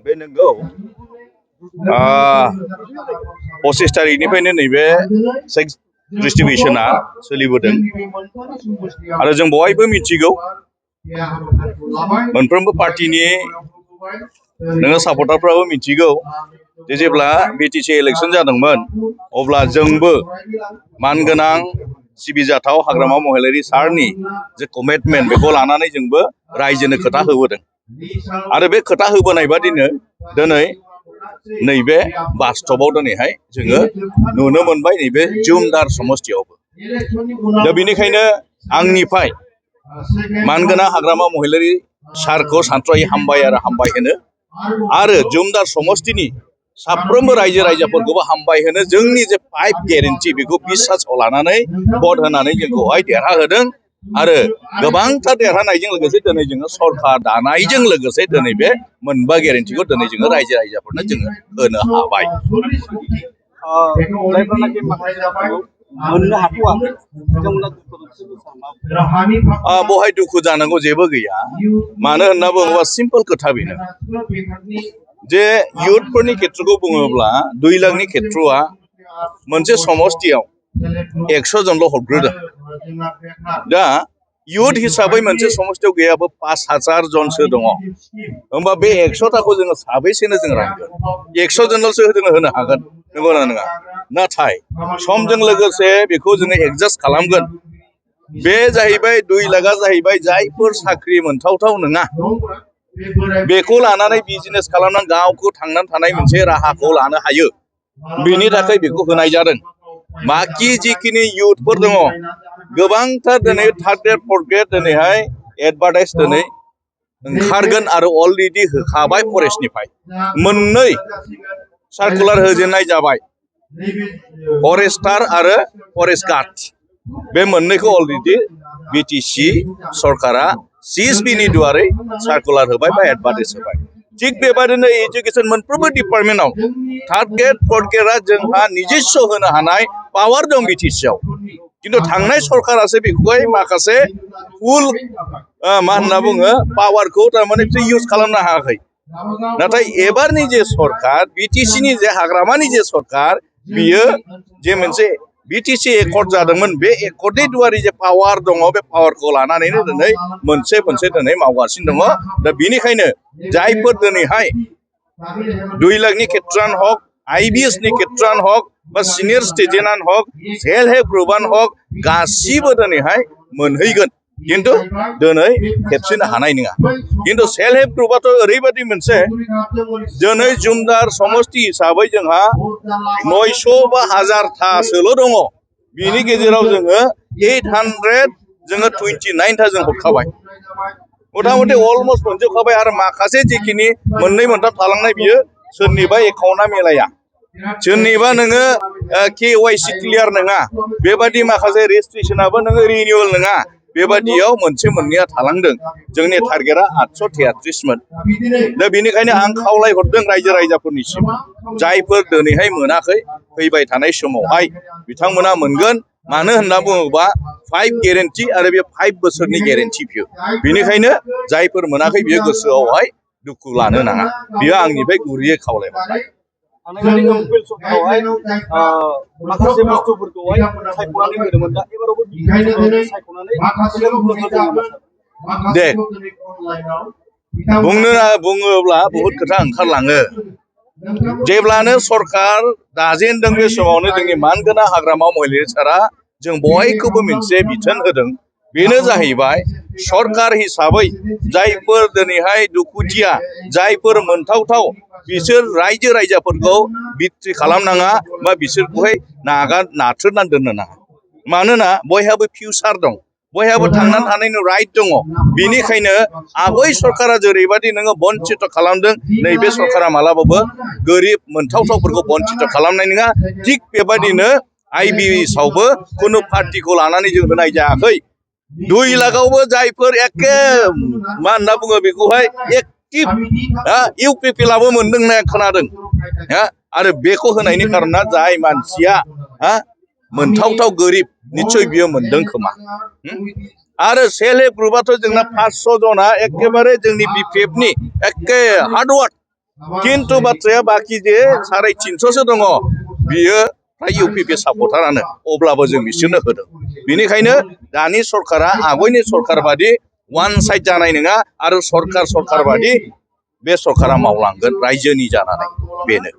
बे नंगौ 25 तारिखनिफ्रायनो नैबे सेक्स डिस्ट्रिबिउशना सोलिबोदों आरो जों बयबो मिथिगौ मोनफ्रोमबो पार्टिनि नोङो सापर्टारफ्राबो मिथिगौ जे जेब्ला बिटिसि इलेक्शन जादोंमोन अब्ला जोंबो मानगोनां सिबिजाथाव हाग्रामा महिलारि सारनि जे कमिटमेन्ट बेखौ लानानै जोंबो रायजोनो खोथा होबोदों आरो बे खोथा होबोनाय बादिनो दिनै नैबे बास्तबाव दिनैहाय जोङो नुनो मोनबाय नैबे जुमदार समस्तियावबो दा बेनिखायनो आंनिफ्राय मानगोनां हाग्रामा महिलारि सारखौ सानथ्र'हायै हामबाय आरो हामबाय होनो आरो जुमदार समस्तिनि साफ्रोमबो रायजो राजाफोरखौबो हामबाय होनो जोंनि जे 5 गेरेन्टि बेखौ बिसासाव लानानै भट होनानै जोंखौहाय देरहाहोदों आरो गोबांथार देरहानायजों लोगोसे दिनै जोङो सरकार दानायजों लोगोसे दिनै बे मोनबा गेरेन्टिखौ दिनै जोङो रायजो राजाफोरनो जोङो होनो हाबाय बहाय दुखु जानांगौ जेबो गैया मानो होनना बुङोबा सिम्पल खोथा बेनो जे इयुथफोरनि खेत्रखौ बुङोब्ला 2 लाखनि खेत्रआ मोनसे समस्तियाव 100 जनल' हरग्रोदों दा इयुथ हिसाबै मोनसे समस्तियाव गैयाबो 5000 जनसो दङ होमबा बे 100टाखौ जोङो साबैसेनो जों रानगोन 100 जनल'सो होनो हागोन नंगौना नङा नाथाय समजों लोगोसे बेखौ जोङो एडजास्ट खालामगोन बे जाहैबाय 2 लाखआ जाहैबाय जायफोर साख्रि मोनथावथाव नङा बेखौ लानानै बिजनेस खालामनानै गावखौ थांनानै थानाय मोनसे राहाखौ लानो हायो बेनि थाखाय बेखौ होनाय जादों बाखि जिखिनि इयुथफोर दङ गोबांथार दिनै थार्ड ग्रेड फर्थ ग्रेड दिनैहाय एडभार्टाइज दिनै ओंखारगोन आरो अलरेडि होखाबाय फरेस्टनिफ्राय मोननै सार्कुलार होजेननाय जाबाय फरेस्टार आरो फरेस्ट गार्ड बे मोननैखौ अलरेडि बिटिसि सरकारा सिएसपिनि दुवारै सार्कुलार होबाय बा एडभार्टाइज होबाय थिग बेबादिनो एजुकेशन मोनफ्रोमबो डिपार्टमेन्टआव थार्ड ग्रेड फर्थ ग्रेडआ जोंहा निजेस्स होनो हानाय पावार दं बिटिसिआव किन्तु थांनाय सरकारासो बेखौहाय माखासे फुल मा होनना बुङो पावारखौ थारमाने इउज खालामनो हायाखै नाथाय एबारनि जे सरकार बिटिसिनि जे हाग्रामानि जे सरकार बियो जे मोनसे बिटिसि एकर्ड जादोंमोन बे एकर्डनि दुवारै जे पावार दङ बे पावारखौ लानानैनो दिनै मोनसे दिनै मावगासिनो दङ दा बेनिखायनो जायफोर दिनैहाय 2 लाखनि खेत्रआनो हक आइबिएसनि खेत्रआनो हक बा सिनियर सिटिजेनानो हक सेल्फ हेल्प ग्रुपआनो हक गासिबो दिनैहाय मोनहैगोन किन्तु दिनै खेबसेनो हानाय नङा किन्तु सेल्फ हेल्प ग्रुपआथ' ओरैबायदि मोनसे दिनै जुमदार समस्ति हिसाबै जोंहा 900 बा 1000थासोल' दङ बिनि गेजेराव जोङो 829 जों हरखाबाय मथा मथि अलमस्ट मोनजोबखाबाय आरो माखासे जिखिनि 2-3 थालांनाय बियो सोरनिबा एकाउन्टआ मिलाया सोरनिबा नोङो KYC क्लियार नङा बेबादि माखासे रेजिस्ट्रेसनाबो नोङो रिनिउवेल नङा बेबादियाव मोनसे मोननैया थालांदों जोंनि टारगेटआ 833मोन दा बेनिखायनो आं खावलायहरदों रायजो राजाफोरनिसिम जायफोर दिनैहाय मोनाखै फैबाय थानाय समावहाय बिथांमोना मोनगोन मानो होनना बुङोबा 5 गेरेन्टि आरो बे 5 बोसोरनि गेरेन्टि बियो बेनिखायनो जायफोर मोनाखै बियो गोसोआवहाय दुखु लानो नाङा बियो आंनिफ्राय गुरैयै खावलायहरनाय माखासे बुस्थुफोरखौहाय सायख'नानै होदोंमोन दा एबारावबो दे बुङोब्ला बहुद खोथा ओंखारलाङो जेब्लानो सरकार दाजेनदों बे समावनो जोंनि मानगोनां हाग्रामा महिलारि सारा जों बयखौबो मोनसे बिथोन होदों बेनो जाहैबाय सरकार हिसाबै जायफोर दिनैहाय दुखुथिया जायफोर मोनथावथाव बिसोर रायजो राजाफोरखौ बिट्रि खालामनाङा बा बिसोरखौहाय नाथ्रोदनानै दोननो नाङा मानोना बयहाबो फिउचार दं बयहाबो थांनानै थानायनि राइट दङ बेनिखायनो आबै सरकारा जेरैबायदि नोङो बन्चित खालामदों नैबे सरकारा मालाबाबो गोरिब मोनथावथावफोरखौ बन्चित खालामनाय नङा थिग बेबायदिनो आइबिएसआवबो खुनु पार्टिखौ लानानै जों होनाय जायाखै 2 लाखआवबो जायफोर एखे मा होनना बुङो बेखौहाय एक्टिभ इउपिपिएलआबो मोनदों होननाय खोनादों आरो बेखौ होनायनि कारना जाय मानसिया मोनथावथाव गोरिब निश्चय बियो मोनदों खोमा आरो सेल्फ हेल्प ग्रुपआथ' जोंना 500 जना एखेबारे जोंनि बिपिएफनि एखे हार्डवार्क खिन्थु बाथ्राया बाखि जे 350 दङ बियो फ्राय इउपिपि सापर्टारानो अब्लाबो जों बिसोरनो होदों बेनिखायनो दानि सरकारा आगयनि सरकार बादि वान साइड जानाय नङा आरो सरकार बादि बे सरकारा मावलांगोन रायजोनि जानानै बेनो